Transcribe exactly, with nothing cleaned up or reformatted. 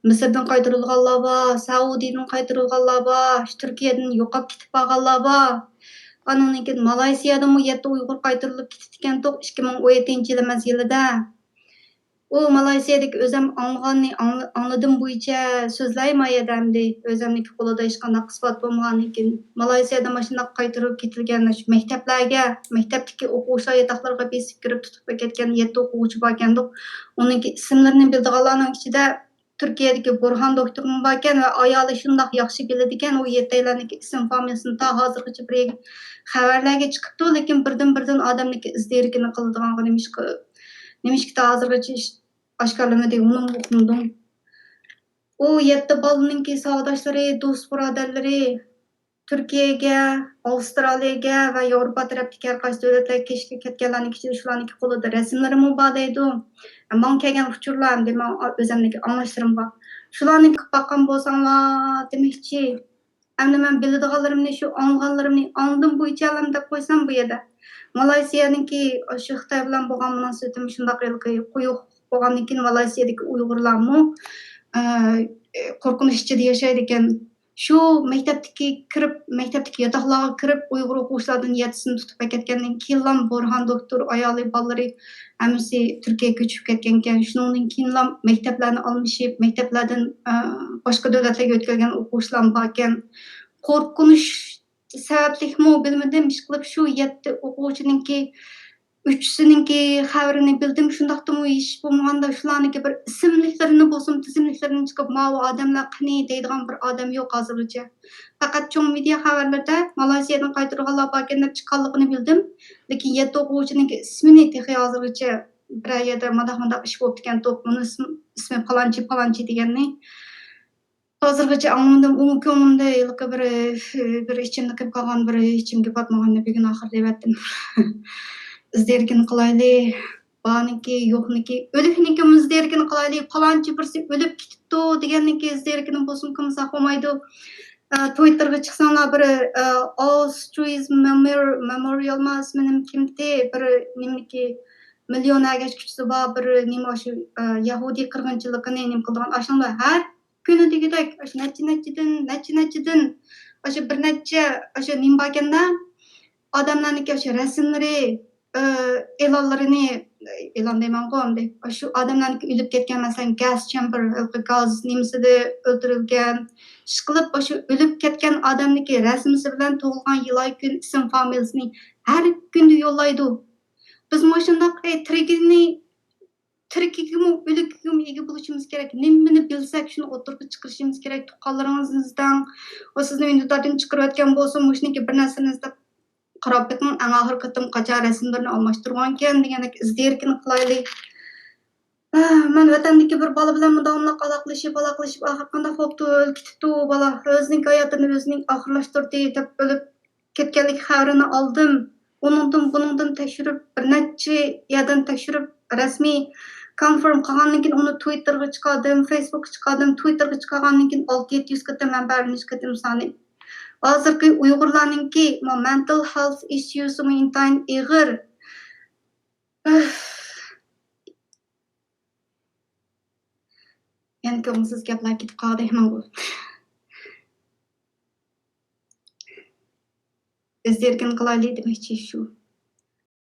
مىسىردىن قايتۇرۇلغانلار بار، سەئۇدىدىن قايتۇرۇلغانلار بار، تۈركىيەدىن يوقاپ كېتىپ قالغانلار بار. ئانىڭدىن كېيىن مالايسىيەدىمۇ يەتتە ئۇيغۇر قايتۇرۇلۇپ كېتىپتىكەنتۇق، ئىككى مىڭ ئون يەتتىنچى يىل مەزگىلىدە. ئۇ مالايسىيەدىكى ئۆزەم ئاڭلىغاننى، ئاڭلىدىم بويىچە سۆزلەي ما يەردە ئەمدى. ئۆزەمنىڭكى قولىدا ھېچقانداق ئىسپات بولمىغاندىن كېيىن، مالايسىيەدە ماشۇنداق قايتۇرۇپ كېتىلگەن شۇ مەكتەپلەرگە، مەكتەپتىكى ئوقۇغۇچىلار ياتاقلىرىغا بېسىپ كىرىپ تۇتۇپ ئەكەتكەن يەتتە ئوقۇغۇچى باركەندۇق. ئۇنىڭكى ئىسىملىرىنى بىلىدىغانلارنىڭ ئىچىدە تۈركىيەدىكى بۇرھان دوكتورمۇ باركەن ۋە ئايالى شۇنداق ياخشى بىلىدىكەن، ئۇ يەتتەيلەرنىڭكى ئىسىم فامىلىسىنى تا ھازىرغىچە بىر خەۋەرلەرگە چىقىپتۇ، لېكىن بىردىن-بىردىن ئادەمنىڭكى ئىز دېرىكىنى قىلىدىغانغا نېمىشقا، نېمىشقا تا ھازىرغىچە ئىش ئاشكارىلىمىدى، ئۇنىمۇ ئۇقمىدىم. ئۇ يەتتە بالىنىڭكى ساۋاقداشلىرى، دوست بۇرادەرلىرى تۈركىيەگە، ئاۋسترالىيەگە ۋە ياۋروپا تەرەپتىكى ھەر قايسى دۆلەتلەرگە كېچىكىپ كەتكەنلەرنىڭ ئىچىدە شۇلارنىڭكى قولىدا رەسىملىرىمۇ بار دەيدۇ. ماڭا كەلگەن ئۇچۇرلار ئەمدى ماڭا ئۆزەمنىڭكى ئاڭلاشلىرىم بار. شۇلارنى باققان بولساڭلار دېمەكچى. ئەمدى مەن بىلىدىغانلىرىمنى، شۇ ئاڭلىغانلىرىمنى ئاڭلىدىم بويىچە ئالام دەپ قويسام بۇ يەردە. مالايسىيەنىڭكى شۇ خىتاي بىلەن بولغان مۇناسىۋىتىم شۇنداق ھېلىقى قويۇق بولغاندىن كېيىن، مالايسىيەدىكى ئۇيغۇرلارمۇ، ئە، قورقۇنچ ئىچىدە ياشايدىكەن. شۇ مەكتەپتىكى كىرىپ، مەكتەپتىكى ياتاقلارغا كىرىپ، ئۇيغۇر ئوقۇغۇچىلاردىن يەتتىسىنى تۇتۇپ ئەكەتكەندىن كېيىنلا بۇرھان دوكتور، ئايالى، بالىلىرى ھەممىسى تۈركىيەگە كۆچۈپ كەتكەنىكەن. شۇنىڭدىن كېيىنلا مەكتەپلەرنى ئالمىشىپ، مەكتەپلەردىن، ئە، باشقا دۆلەتلەرگە ئۆتكەلگەن ئوقۇغۇچىلارمۇ باركەن. قورقۇنچ سەۋەبلىكمۇ بىلمىدىم، ئىشقىلىپ شۇ يەتتە ئوقۇغۇچىنىڭكى ئۈچىسىنىڭكى خەۋىرىنى بىلدىم. شۇنداقتىمۇ ھېچ بولمىغاندا شۇلارنىڭكى بىر ئىسىملىكلىرىنى بولسىمۇ، تىزىملىكلىرىنى چىقىپ، ماۋۇ ئادەملەر قېنى دەيدىغان بىر ئادەم يوق ھازىرغىچە. پەقەت چوڭ مېدىيا خەۋەرلىرىدە مالايسىيەدىن قايتۇرغانلار باركەن دەپ چىققانلىقىنى بىلدىم. لېكىن يەتتە ئوقۇغۇچىنىڭكى ئىسمىنى تېخى ھازىرغىچە بىرەر يەردە مانداق مانداق ئىش بوپتىكەن، توپ، بۇنىڭ ئىسمى، ئىسمى پالانچى پالانچى دېگەننى ھازىرغىچە ئاڭلىمىدىم. ئۇمۇ كۆڭلۈمدە ھېلىقى بىر، بىر ئىچىمدە قېلىپ قالغان، بىر ئىچىمگە پاتمىغاننى بۈگۈن ئاخىر دەۋەتتىم. ئىز دېرىكىنى قىلايلى. بارنىڭكى، يوقنىڭكى، ئۆلۈكنىڭكىمۇ ئىز دېرىكىنى قىلايلى. پالانچى بىرسى ئۆلۈپ كېتىپتۇ دېگەننىڭكى ئىز دېرىكىنى بولسىمۇ قىلمىساق بولمايدۇ. ئە، تويتتېرغا چىقساڭلار بىر، ئە، ئالسترىز مېمور-، مېمورىيالما ئىسمى نېمە كىمتى؟ بىر نېمىكى مىليونېر ئەگەشكۈچىسى بار، بىر نېمە شۇ، ئە، يەھۇدىي قىرغىنچىلىقىنى نېمە قىلىدىغان ئاشۇنداق ھەر كۈنى دېگۈدەك، ئاشۇ نەچچە نەچچىدىن، نەچچە نەچچىدىن، ئاشۇ بىر نەچچە، ئاشۇ نېمە باركەندە، ئادەملەرنىڭكى ئاشۇ رەسىملىرى، ئى، ئېلانلىرىنى، ئېلان دەيمەنغۇ ئەمدى، ئاشۇ ئادەملەرنىڭكى ئۆلۈپ كەتكەن، مەسىلەن، گاز چامبېر، ھېلىقى گاز نېمىسىدە ئۆلتۈرۈلگەن، ئىشقىلىپ، ئاشۇ ئۆلۈپ كەتكەن ئادەمنىڭكى رەسىمىسى بىلەن تۇغۇلغان يىل، ئاي، كۈن، ئىسىم فامىلىسىنى ھەر كۈندە يوللايدۇ. بىز مۇشۇنداق، ئەي، تىرىكىنى تىرىكىگىمۇ، ئۆلۈكىگىمۇ ئىگە بولۇشىمىز كېرەك. نېمىنى بىلسەك، شۇنى ئوتتۇرىغا چىقىرىشىمىز كېرەك. تۇغقانلىرىڭىزنى ئىزدەڭ. ئۇ سىزنى ئۈندىداردىن چىقىرىۋەتكەن بولسا، مۇشۇنىڭكى بىر نەرسىنى ئىزدەپ قاراپ بېقىڭ. ئەڭ ئاخىرقى قېتىم قاچان رەسىملىرىنى ئالماشتۇرغانىكەن دېگەندەك ئىز دېرىكىنى قىلايلى. ئاھ، مەن ۋەتەندىكى بىر بالا بىلەن مۇداۋاملىق ئالاقىلىشىپ، ئالاقىلىشىپ، ئاخىرى قانداق بوپتۇ، ئۆلۈپ كېتىپتۇ بالا. ئۆزىنىڭكى ھاياتىنى ئۆزىنىڭ ئاخىرلاشتۇردى دەپ ئۆلۈپ كەتكەنلىك خەۋىرىنى ئالدىم. ئۇنىڭدىن، بۇنىڭدىن تەكشۈرۈپ، بىر نەچچە يەردىن تەكشۈرۈپ، رەسمىي كونفىرم قىلغاندىن كېيىن ئۇنى تويتتېرغا چىقاردىم، فېيسبۇكقا چىقاردىم. تويتتېرغا چىقارغاندىن كېيىن ئالتە يەتتە يۈز قېتىم مەنبەلىنىش قېتىم سانى. ھازىرقى ئۇيغۇرلارنىڭكى مۇ-، مېنتال ھېلت ئىشيۇسىمۇ ئىنتايىن ئېغىر. ئۆف. يەنە كۆڭۈلسىز گەپلەر كېتىپ قالدى ماڭا. ئىز دېرىكىنى قىلايلى دېمەكچى شۇ.